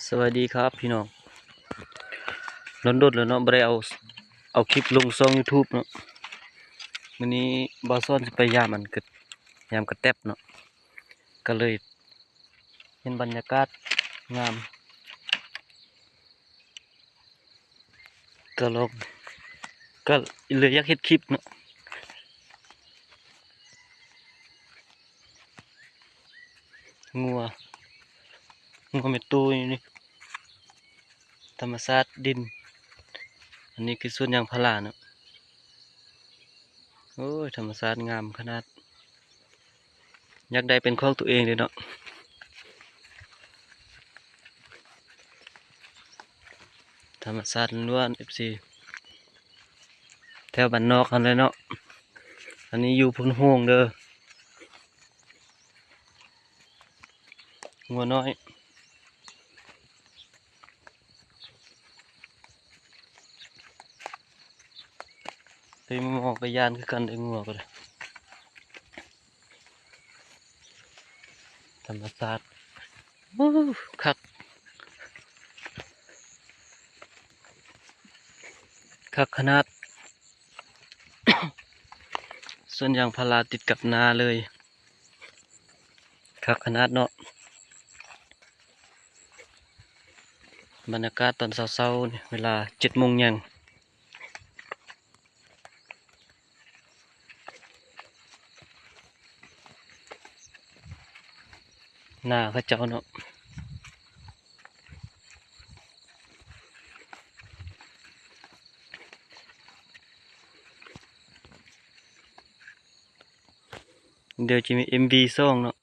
ສະບາຍດີຄັບພີ່ນ້ອງ ດົນໆແລ້ວເນາະ ບໍ່ໄດ້ເອົາ ເອົາຄລິບລົງຊ່ອງຢູທູບເນາະ. ມື້ນີ້ບ່າວສອນຊິໄປຢາມອັນ ຍາມກະແຕັບເນາະ ກະເລີຍເຫັນບັນຍາກາດງາມ ກະລອງ ກະເລີຍຢາກເຮັດຄລິບເນາະ. ງົວ ງົວແມ່ຕູ້ຢູ່ນີ້ ທຳມະຊາດດິນ. ອັນນີ້ຄືສວນຢາງພາລາເນາະ. ໂອ້ຍ ທຳມະຊາດງາມຂະໜາດ ຢາກໄດ້ເປັນຂອງຕົວເອງເດ້ເນາະ. ທຳມະຊາດລ້ວນໆ ເອັຟຊີ ແຖວບ້ານນອກຫັ້ນແຫຼະເນາະ. ອັນນີ້ຢູ່ໂພນໂຮງເດີ ງົວນ້ອຍ ໄປໝໍກະຢ້ານຄືກັນເດ້ ງົວກະໄດ້. ທຳມະຊາດ ໂອ້ ຄັກ ຄັກຂະໜາດ. ສວນຢາງພາລາຕິດກັບນາເລີຍ ຄັກຂະໜາດເນາະ. ບັນຍາກາດຕອນເຊົ້າໆນີ້ ເວລາເຈັດໂມງແລງ ນາເຂົາເຈົ້າເນາະ. ດຽວຈະມີເອັມວີສອງເນາະ